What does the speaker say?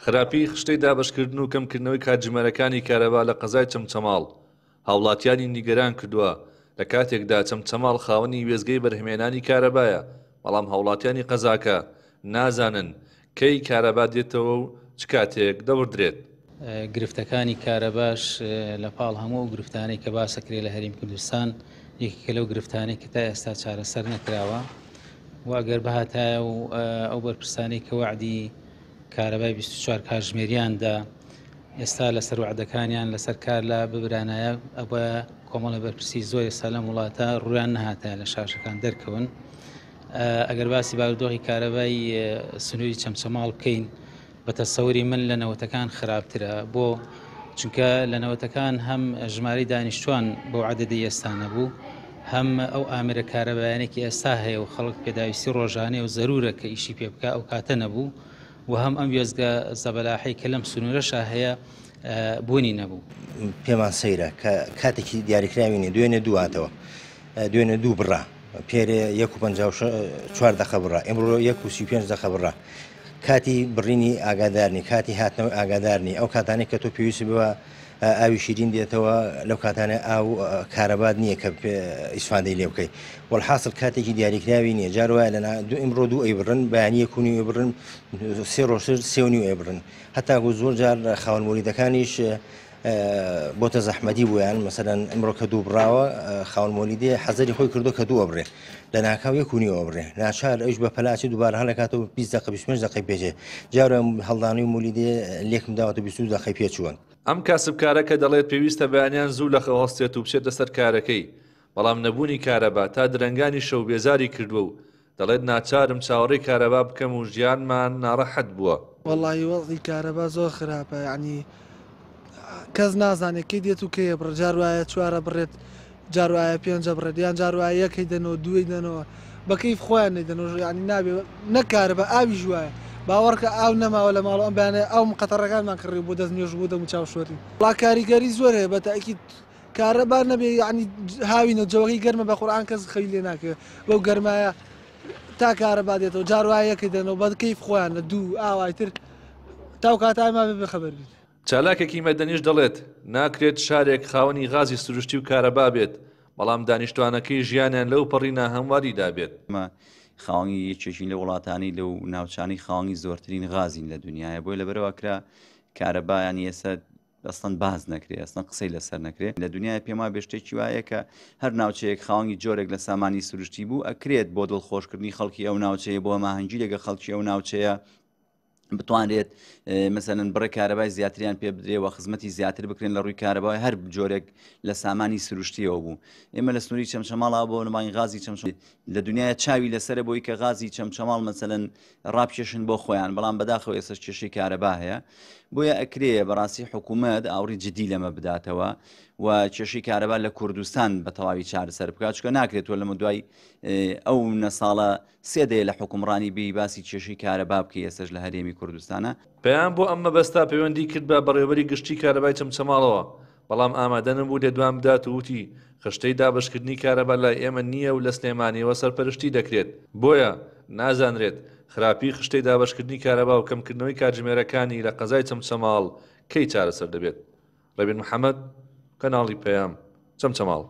خراپیی خشتەی دابەشکردن و کەمکردنەوەی کاتژمێرەکانی کارەبا لە قەزای چەمچەماڵ، هاوڵاتیانی نیگەران کردووە، لە کاتێکدا چەمچەماڵ خاوەنی وێستگەی بەرهەمهێنانی کارەبایە، بەڵام هاوڵاتیانی قەزاکە نازانن کەی کارەبا دێتەوە و چ کاتێک دەبڕدرێت. گرفتەکانی کارەباش لە پاڵ هەموو ئەو گرفتانەی کە باسەکرێت لە هەرێمی کوردستان یەکێکە لەو گرفتانەی کە تا ئێستا چارەسەر نەکراوە و ئەگەر بهاتایە و ئەو بەرپرسانەی کە وەعدی کارەبای 24 کاتژمێریان دا ئێستا لەسەر وەعدەکانیان لەسەر کار لا ببرانایە ئەوە کۆمەڵە بەرپرسی زۆر ئێستا لەم وڵاتە ڕویان نەهاتایە لە شاشەکان دەرکەون ئەگەر باسی بارودۆخی کارەبای سنووری چەمچەماڵ بکەین بە تەسەوری من لە نەوەتەکان خراپترە بۆ چونکە لە نەوەتەکان هەم ژمارەی دانیشتوان بەو عەدەدەی ئێستا نەبوو هەم ئەو ئامرە کارەبایانێکی ئێستا هەیە و خەڵک پێداویستی ڕۆژانەیە و زەرورە کە ئیشی پێ بکە ئەو کاتە نەبوو و هەم ئەم وێستگە زەبەلاحەی کە لەم سنوورەشا هەیە بوونی نەبوو. پێمان سەیرە کە کاتێکی دیاریکراوی نیە دوێنێ دوو هاتەوە دوێنێ دوو بڕا پێرێ یەک و 54 دەقە بڕا ئمڕۆ یەک و 35 دەقە بڕا کاتی بڕینی ئاگادارنی کاتی هاتنەوەی ئاگادارنی ئەو کاتانەی کە تۆ پێویستی بە ئاوی شیرین دێتەوە لەو کاتانە ئاو کارەبات نییە کە ئیسفادەی لێ بکەیت وەحاصل کاتێکی دیاریکراوی نییە جار وایە لە دوو ئیمڕۆ دوو ئەی بڕن بەیانی یەک و نیو بڕن سێ ڕۆژتر سێ و نیو ئەی بڕن هەتاکو زۆر جار خاوەن مۆلیدەکانیش بۆتە زەحمەتی بۆیان مەسەلەن ئەمڕۆ کە دوو بڕاوە خاوەن مۆلیدێ حەزەری خۆی کردو کە دوو ئەبڕێ لە ناکاو یەک و نیو ئەبڕێ ناچار ئەوش بە پەلاچی دووبارە هەڵەکاتەوە 20 دقە 25 دقەی پێچێ جارە هەڵدانی مۆلیدێ لێکم داوەتە 22 دقەی پێچووە. ئەم کاسبکارە کە دەڵێت پێویستە بەیانیان زوو لە خەو هەستێت و بچێتە سەر کارەکەی، بەڵام نەبوونی کارەبا تا درەنگانی شەو بێزاری کردووە و دەڵێت ناچارم چاوەڕێی کارەبا بکەم و ژیانمان ناڕەحەت بووە. وەڵاهی وەزعی کارەبا زۆر خراپە یەعنی کەس نازانێت کەی دێت و کەی ئەبڕێت جار وایە چوار ئەبڕێت جار وایە پێنج ئەبڕێت یان جار وایە یەک ئەیدەنەوە دوو ئەیدەنەوە بە کەیف خۆیان نەیدەنەوە یەعنی نابێ نەک کارەبا ئاویش وایە باوەڕکە ئاو نەماوە لە ماڵەوە ئەم بەیانە ئاوم قەتەڕەکانمان کڕی بۆ دەست نوێژ بۆ دەم و چاو شۆرین وەڵا کاریگەری زۆر هەیە بە تەئکید کارەبا نەبێ یەعنی هاوینە جەوەکەی گەرمە بە قورئان کەس خەوی لێ ناکەوێ بەو گەرمایە تا کارەبا دێتەوە جار وایە یەکەی دەنەوە بە کەیف خۆیان لە دوو ئاوای تر تاو کاتای مابێ بەخەبەر بین. چالاکێکی مەدەنیش دەڵێت، ناکرێت شارێک خاوەنی غازی سروشتی و کارەبا بێت، بەڵام دانیشتوانەکەی ژیانیان لەو پەڕی ناهەمواریدا بێت. ئێمە خاوەنی یەکێکین لەو وڵاتانەی لەو ناوچانەی خاوەنی زۆرترین غازین لە دنیاە بۆیە لەبەرەوە کرا کارەبا یانی ئێستا ئەسڵەن باس نەکرێ ئەسڵەن قسەی لەسەر نەکرێ لە دنیای پێم وابێ شتێکی وایە کە هەر ناوچەیەک خاوەنی جۆرێک لە سامانی سروشتی بوو ئەکرێت بۆ دڵخۆشکردنی خەڵکی ئەو ناوچەیە بۆ هەماهەنگی لەگە خەڵکی ئەو ناوچەیە بتوانرێت مەسەلەن بڕێ کارەبای زیاتریان پێ بدرێ و خزمەتی زیاتر بکرێن لە ڕووی کارەبای هەر جۆرێک لە سامانی سروشتیەوە بوو ئێمە لە سنووری چەمچەماڵا بۆ نمای غازی چەمچ لە دنیای چاوی لەسرە بۆی کە غازی چەمچەماڵ مەسەلەن ڕابکێشن بۆ خۆیان بەڵام بەداخەوە ئێستاش کێشەی کارەبا هەیە بۆیە ئەکرێ بەڕاستی حکوومەت ئاوڕی جدی لەمە بداتەوە و کێشەی کارەبا لە کوردستان بە تەواوی چارەسەر بکات چکە ناکرێت تۆ لەمە دوای ئەو نەساڵە سێ دەیە لە حکومڕانی بی باسی کێشەی کارەبا بکەی ئێستاش لە هەرێمی کوردستانە. پەیام بۆ ئەم مەبەستە پەیوەندی کرد بە بەڕێوەبەری گشتی کارەبای چەمچەماڵەوە، بەڵام ئامادە نەبوو لێدوان بدات و وتی، خشتەی دابەشکردنی کارەبا لای ئێمە نییە و لە سلێمانییەوە سەرپەرشتی دەکرێت، بۆیە نازانرێت خراپیی خشتەی دابەشکردنی کارەبا و کەمکردنەوەی کاتژمێرەکانی لە قەزای چەمچەماڵ کەی چارەسەر دەبێت. ڕێبین محەمەد، کەناڵی پەیام، چەمچەماڵ.